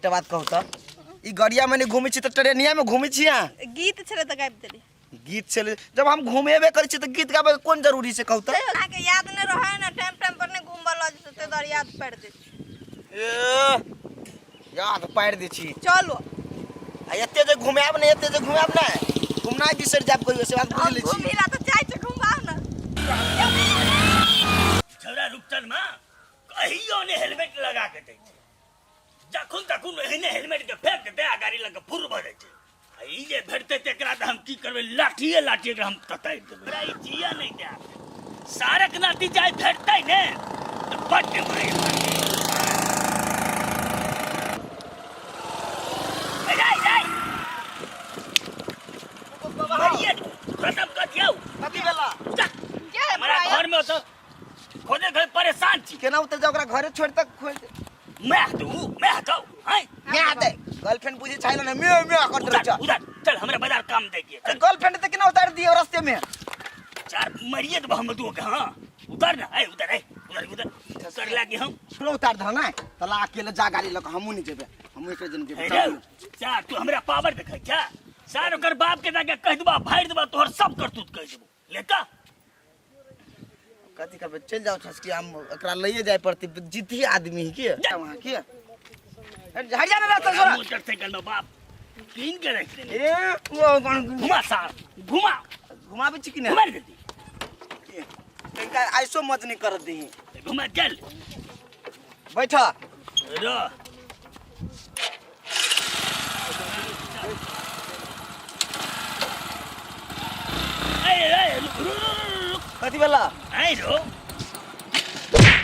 एकटा बात कहू तऽ ई गड़िया में नहीं घूमै छी तऽ ट्रेनिया में घूमै छी अहाँ? गीत छलै तऽ गाबि देली। गीत छलै, जब हम घुमेबे करै छी तऽ गीत गाबै के कोन जरूरी छै कहू तऽ? अहाँके याद नहि रहै ने, टाइम टाइम पर नहि घुमबऽ लऽ जेतै, ताहि दुआरे याद पारि दै छी। ए, याद पारि दै छी। चलू। आ एते जे घुमायब ने, एते जे घुमायब ने, घुमनाइ बिसरि जायब कहियो, से बात बुझि लै छी। घुमी ला तऽ चाहै छी, घुमाउ ने। छौड़ा रुकतन माँ कहियो ने हेलमेट लगा के दै छै, जखन तखन एहने हेलमेट के फेंक देतै आ गाड़ी लग के फुर भऽ जाइ छै। आ ई जे भेटतै तेकरा तऽ हम की करबै, लाठिए लाठिए के हम ततारि देबै। हमरा ई जिया नहि देत सारक नाती, जाय भेटतै ने तऽ बड्ड मारि मारतै। ए, जाय, जाय। मरिए खत्म कऽ दियौ। कथी भेला? जा, हमरा घर में ओतऽ खोजे खोजे परेशान छी। केना उतर जाओ, ओकरा घरे छोड़ तक खोज। मैं तू मैं हटाओ हैं मैं आते गर्लफ्रेंड बुझे छै ना, मैं मैं कर उधर दे। उधर चल, हमरा बाजार काम दे के चल। गर्लफ्रेंड त केना उतार दिए रास्ते में? चार मरिए तो हम दू के। हां उतर ना, ए उतर, ए उधर उधर उतर लागे हम। सुनो, उतार दह ना तला अकेले जा गाड़ी लक, हमहू नहीं जेबे, हमहू एकरे जन जेबे। ए रे, चार तू हमरा पावर देखै क्या सार? ओकर बाप के जाके कह देबा, फाड़ देबा तोहर सब करतूत कह देबो लेता। कथी करबै, चलि जाउ छसकी, हम एकरा लइए जाय पड़तै, जिद्दी आदमी है के वहाँ के हट जा ना रास्ता छोड़ा। मोटरसाइकिल में बाप कीन के रख देने। ए वो कौन? घुमा सार घुमा। घुमाबै छी कि नहि? घुमा रे जल्दी। तनिका ऐसो मज नहीं कर दही। घुमा चल। बैठ। रो ए ए रुक रुक रुक रुक। कथी भेला? आई रो,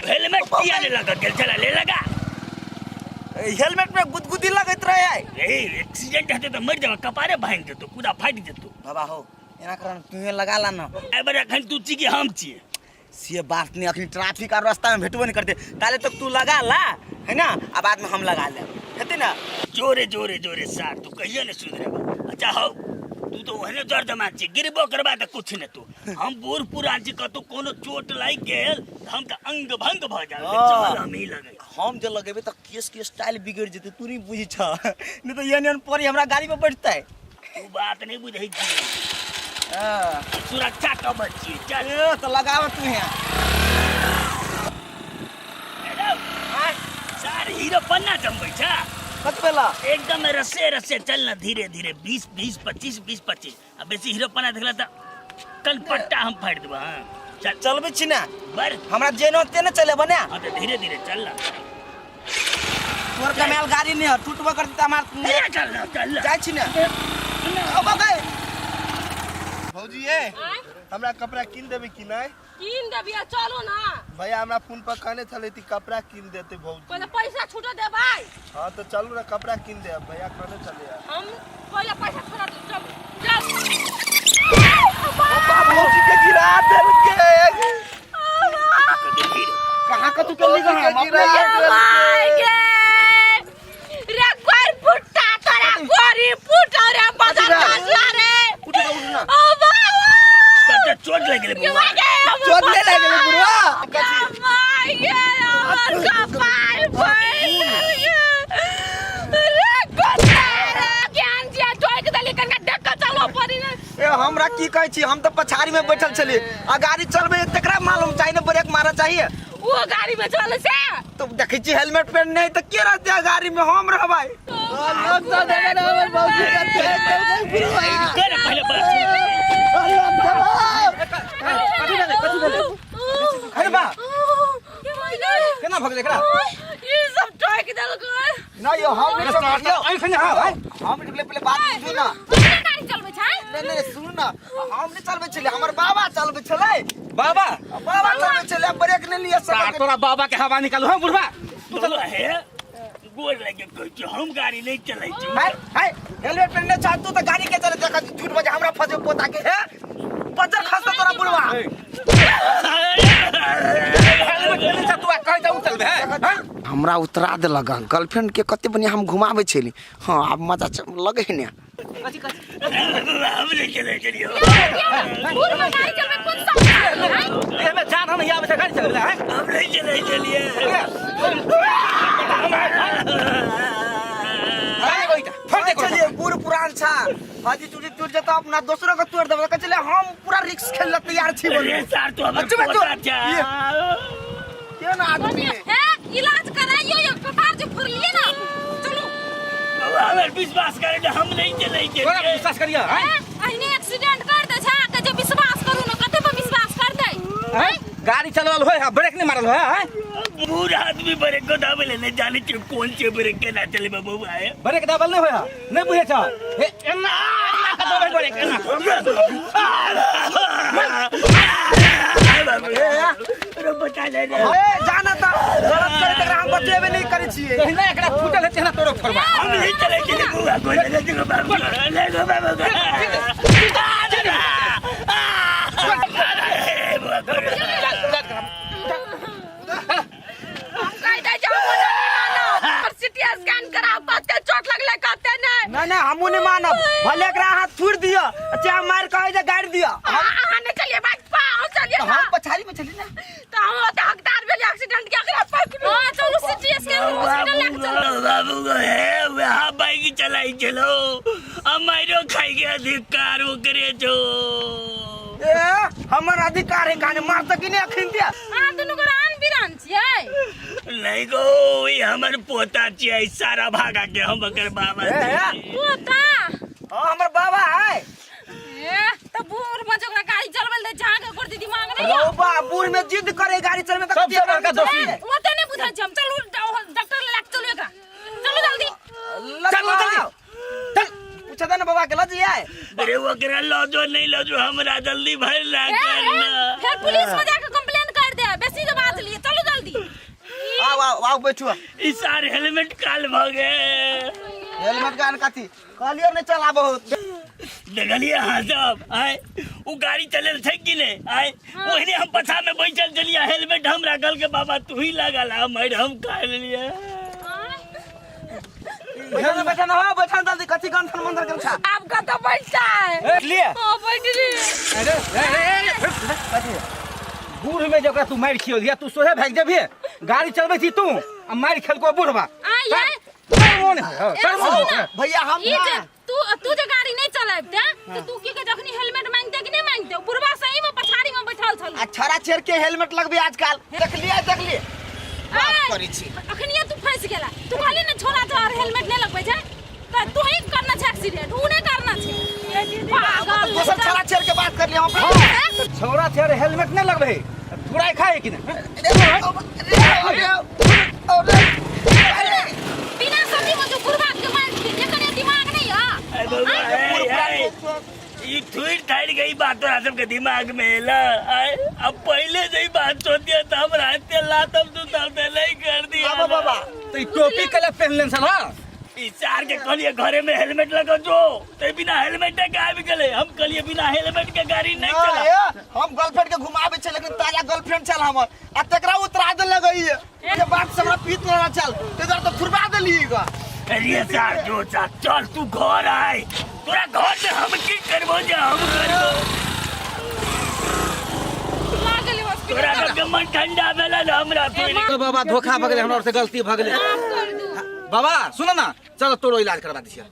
हेलमेट किया नहीं लगा गेल? चला ले लगा। हेलमेट में गुदगुदी लगैत रहे है। ए एक्सीडेंट हेतै तऽ मरि जेबै, कपारे भांगि जेतौ, पूरा फाटि जेतौ। बाबा हो, एना कर, तू लगा ला ना। ए बड़ा एखन तू छी कि हम छियै? से बात नहीं, अखनी ट्रैफिक और रास्ता में भेटबो नहीं करते, ताले तक तू लगा ला है ना, आ बाद में हम लगा लेब, हेतै ना? जोरे जोरे जोरे सार, तू कहियो ने सुधरेबा। अच्छा हौ, तू तो ओहने जर जमा छी, गिरबो करबा तऽ कुछ ने। तू हम बूढ़ पुरान छी, कतौ कोनो चोट लागि गेल तऽ हम तऽ अंग भंग भऽ जायब। हाँ। चल हम ही लगै। हम जे लगेबै तऽ केस के स्टाइल बिगड़ जेतै, तू नहीं बुझै छ, नहीं तऽ एहन एहन परी हमरा गाड़ी पर बैठतै। तू बात नहीं बुझै छी। हाँ। सुरक्षा कवच छियै, चल। ए तऽ लगाव तू यहाँ। हेलो सार, हीरो पन्ना जमबै छ। कथी भेला? एकदम रसे रसे चल ना, धीरे धीरे, 20 20 25 20 25, आ बेसी हीरो पन्ना देखला तऽ कनपट्टा हम फाड़ि देबऽ। हाँ चल। चलबै छी ना? बर हमरा जेनो तेने चलेब ने। हाँ तऽ धीरे धीरे चल ना। तोर कमायल गाड़ी नहीं है, टूटबो करतै तऽ हमार। ए, चल ना चल ना। जाइ छी ने। ओ बाबा। भौजी ए, हमरा कपड़ा कीन देबै कि नहि? कीन देबिया, चलो ना। भैया हमरा फोन पर कहने छलै कि कपड़ा कीन देते भौजी। पहिले पैसा छूट देबै। हाँ तो चलू ना, कपड़ा कीन दे, भैया कहने छलै। हम पहिले पैसा छोड़ा दे, चलो चल। भौजी के गिरा देलकै। कहाँ कतू के ली? भौजी के गिरा देलकै। माय गे रे, कोई फुट्टा तोरा गोरी फुटा रे, बदल कसला रे। उठ ना, उठ ना। ओ बाबा। कते चोट लागि गेलै ये बौआ? माय गे, हमर चोट नहि लागि गेलै बुढ़वा? ये माय गे, हमर कपार फटि गेल रे। कुत्ता रे, ज्ञान जिया चोइक देली, कनका देख के चलो पड़ी ने। ए हमरा की कहै छी, हम तऽ पछाड़ी में बैठल छली आ गाड़ी चलबै तकरा मालूम चाहिए ने, ब्रेक मारऽ चाहिए। वो गाड़ी में चले से तो देखै छी हेलमेट पहिनने है तऽ के रहतै गाड़ी में, हम रहबै। कर पहिले बस। कथी भेलै, कथी भेलै? अरे बा, केना भऽ गेलै एकरा? ई सब टोक देलकै। नहि यौ, हम नहि समझियौ। हम नहि पहिले बात बुझू ना। अपने गाड़ी चलबै छै? नहीं नहीं, सुनू ना, हम नहीं चलबै छलियै, हमर बाबा चलबै छलै। बाबा? बाबा चलबै छलै, ब्रेक नहि लिअ सार सकल। तोरा बाबा के हवा निकालू। हाँ बुढ़वा। तू चल हे, गोर लगे कहै छी, हम गाड़ी नहीं चलै छी। हाय हाय, हेलमेट पहिनने छ तू तऽ गाड़ी के चले? देख, झूठ बजे हमरा फसे पोता के हे, बजर खसता तोरा बुढ़वा। हेलमेट पहिनने छ तू आ कहै जाऊ चलबे हैं? हाँ? हमरा उतरा देलक हन। गर्लफ्रेंड के कते बढ़िया हम घुमाबै छली। हाँ, आब मजा लगै है ने। हम नहीं चलै छलियै। बूढ़ में गाड़ी चलबै कोन सब हैं? एमे जान हम आबै छै गाड़ी चलबे हैं? हम नहीं चलै छलियै। फटते कहै छलियै बूढ़ पुरान छा हाजी चूड़ी टूट जेतौ अपना दोसरो के तोड़ देबै कहै छलियै हम पूरा रिस्क खेल ले तैयार छी बोल अरे सार तू हमर अच्छा, बैठो। पोता छा के ना आदमी हे इलाज कराइयो यो कपार जे फोड़लिए ना चलू बाबा हमर विश्वास करे जे हम नहीं चलै के तोरा विश्वास करिया हैं हे अहिने एक्सीडेंट कर दे छा के जे विश्वास करू ना कते पर विश्वास कर दे हैं? गाड़ी चलवल होय है ब्रेक नहीं मारल होय हैं बूढ़ आदमी ब्रेक को दाबे ले नहीं जाने के कौन से ब्रेक के ना चले बाबू भाई ब्रेक दाबल नहीं होय है नहीं बुझे छ हे एना एना के दबे ब्रेक एना अरे बचा ले रे ए जाना त गलत करे तकरा हम बचेबे नहीं करै छियै जहिना एकरा फूटल है तेना तोरो फोड़बा हम नहीं चले चले बुआ को ले ले बाबू ले गो बाबू हम कह दे जाओ मना नहीं मानो और सिटी स्कैन कराओ कते चोट लगले कते नहीं नहीं नहीं हमहू नहीं मानब भले एकरा हाथ छोड़ दियो चाहे मार कहे जे गाड़ि दियो अहाँ नहीं चलिए बाइक पा हम चलिए तो ना हम पछाड़ी में चली ना तो हम ओते हकदार भेलिए एक्सीडेंट के अगला पकड़ू हां चलू सिटी स्कैन हॉस्पिटल लेके चलू बाबू को है वहाँ बाइक चलाई चलो हमारो खाई के अधिकार ओकरे जो ए हमर अधिकार है काने मार सकी नहीं अखिन दिया अहाँ दुनू गोरा आन बिरान छियै नहीं गो ई हमर पोता छियै सारा भागा के हम ओकर बाबा ए, ए। छियै। पोता हां हमर बाबा है ए त बूढ़ में जोकरा गाड़ी चलबल दे जहाँ के गोर दिमाग नहीं रौ बा बूढ़ में जिद करे गाड़ी चलबे त सबसे बड़का दोषी। ओते नहीं बुझल छै हम चलू डॉक्टर लग के चलू एकरा चलू जल्दी चल जल्दी चल पूछा था ना बाबा के लज आए अरे ओकरा लऽ जो नहीं लऽ जो हमरा जल्दी भर ला ए, ए, करना फिर पुलिस में जाके कंप्लेन कर दे बेसी जो बात लिए चलू जल्दी आओ आओ आओ बैठो ई सार हेलमेट काल भऽ गेल हेलमेट गान कथी कहलियो नहीं चला बहुत देखलिए अहाँ सब आय ओ गाड़ी चलल छै कि नहि आय ओहिने हम पछा में बैठल छलियै हेलमेट हमरा कहलकै बाबा तू ही लगल हम हम खा लेलियै बैठा ना बैठा ना हो बैठा ना जल्दी कथी गन मंदर के छा आप कतऽ बैठता है लिए हाँ बैठली अरे अरे अरे कथी बूढ़ में जकरा तू मारि खियो लिया तू सोहे भागि जेबही गाड़ी चलबै छी तू आ मारि खेलको बूढ़बा आ ये शर्मो नहि होइ, शर्मो सुन नहि ना। होइ। भैया हम ई जे ना तू तू जे गाड़ी नहीं चलाबते तो तू की के जखनी हेलमेट मांगते कि नहीं मांगते बुढ़वा सही में पछाड़ी में बैठल छल आ छड़ा छेड़ के हेलमेट लगबे आजकल देखलिए देखलिए बात करै छी अखनिए तू फंस गेला तू कहली ने छोरा तो और हेलमेट नहीं लगबै छै त तू ही करना छै एक्सीडेंट ऊ नहीं करना छै पागल दोसर छड़ा छेड़ के बात कर लिया हम छौड़ा छै अरे हेलमेट नहि लगबै थुराइ खाए कि नहि बिना सब्जी में जो बुढ़वा के मार के एकर दिमाग नहीं है अरे बउआ, ए, ए, ई थुइर थाइर गई बात तोरा सबके दिमाग में एला आय अब पहले से ही बात सोचिए तो हमरा एते लातम तू तब ते नहीं कर दिया बाबा बाबा तऽ ई टोपी कला पहिनले छल हँ ई चार के कहलिए घरे में हेलमेट लगा जो ते बिना हेलमेट के आबि गेले हम कहलिए बिना हेलमेट के गाड़ी नहीं चला ए, हम गर्लफ्रेंड के घुमाबे छै लेकिन ताजा गर्लफ्रेंड छल हमर आ तकरा उतरा दे लगई ये बात से हमरा पीत लेना चल तेरा तो फुरबा देली गा अरे सार जो चा चल तू घर आय तोरा घर में हम की करबो जे हम करबो लागल हॉस्पिटल तोरा सबके मन ठंडा भेल ने हमरा थोड़ी तो बाबा धोखा भऽ गेलै हमरा से गलती भऽ गेलै कर दू बाबा सुन ना चल तोरो इलाज करवा दै छियै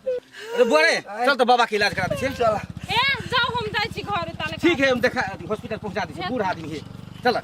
अरे बुआ रे चल तो बाबा के इलाज करा दै छियै चल ए जाओ हम जाइ छी घर ताले ठीक है हम देखा हॉस्पिटल पहुंचा दै छियै बूढ़ आदमी है चल